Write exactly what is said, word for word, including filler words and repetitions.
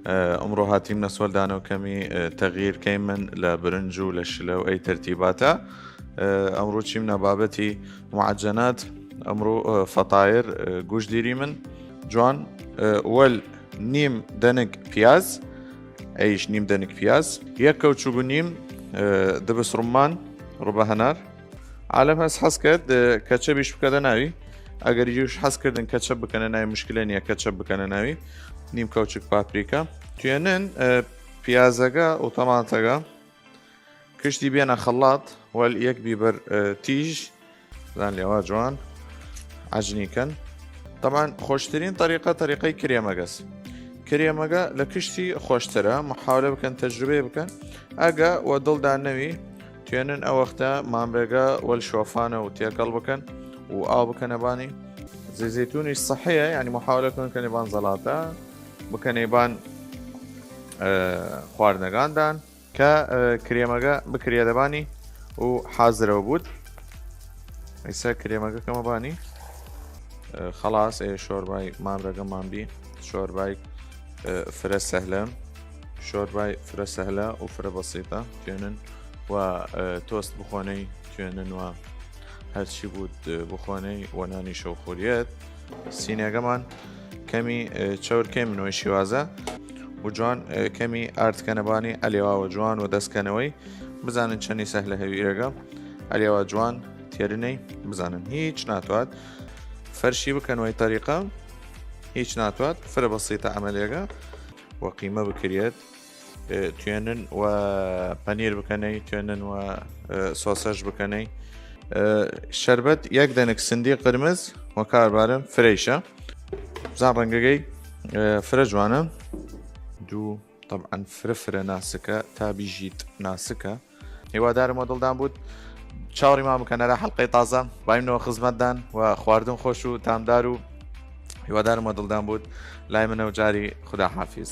ئە، ئمڕوو هاتیمنە سوەل دانەو کەمی، ئە، تەغییر کەیمن لە برنج و لە شلە و ئەی تەرتیباتە. ئە، ئمڕوو چیمنە بابەتی معجنات، ئمڕوو، ئە، فەتایر، ئە، گوش دیریمن جوان، ئە، وەل نیم دەنگ پیاز، ئەیش نیم دەنگ پیاز، یەک کەوچوگ و نیم، ئە، دبس ڕمان، ڕبە هەنار. عالەم هەس حەز کرد، ئە، کەچەبیش بکەدە ناوی. ئەگەر یوش حەز کردن کەچەب بکەنە ناوی، مشکلە نییە، کەچەب بکەنە ناوی. نیم کەوچک پاپریکا. توێنن، ئە، پیازەگە و تەماتەگە کشتی بێنە خەڵات، وەل یەک بیبەر، ئە، تیژ، زان لێوا جوان عەجنی کەن. طبعاً خۆشترین طریقە، طریقەی کرێمەگەس. کرێمەگە لە کشتی خۆشترە، محاولە بکەن، تەجروبەی بکەن. ئەگە وە دڵدان نەوی، توێنن ئەو وەختە مامرەگە وەل شۆفانە و تێکەڵ بکەن و ئاو بکەنە بانی. زەی زەیتونیش صحیە، یعنی محاولە کەن کەنێ بان زەڵاتە، بکەنێ بان، ئە، خواردنەگاندان. کە، ئە، کرێمەگە بکریە دەبانی و حازرەوە بوود. ئیسا کرێمەگە کەمە بانی. ئە، خەڵاس، ئێ شۆربای مامرەگەمان بی. شۆربای، ئە، فرە سەهلە. شۆربای فرە سەهلە و فرە بەسیطە. توێنن و، ئە، تۆست بخۆنەی، توێنن و هەرچی بوود، ئە، بخۆنەی و نانی شەو خوریەت. سینەگەمان کەمی، ئە، چەور کەی منۆی شیوازە و جوان، ئە، کەمی ئارد کەنەبانی ئەلێواوە جوان و دەست کەنەوەی بزانن چەنی سەهلە هەویرەگە ئەلێوا جوان تێرنەی بزانن هیچ ناتوات فەرشی بکەنەوەی طریقە هیچ ناتوات فرە بەسیتە عملێگە و قیمە بکریەت. ئە، توێنن و پەنیر بکەنەی، توێنن و، ئە، سۆسەش بکەنەی. ئە، شەربەت یەک دەنک سندی قرمز و کاربارم فرەیشە. بزان ڕەنگەگەی، ئە، فرە جوانە. دوو، طبعاً فرە فرە ناسکە، تا بیژیت ناسکە. هیوادارم وە دڵدان بوود. چاوەڕی ما بکەن ئەرا حەلقەی تازە. بایمنەوە خزمەتدان و خواردن خۆش و تامدار و هیوادارم وە دڵدان بوود. لای منە و جاری خودا حافیز.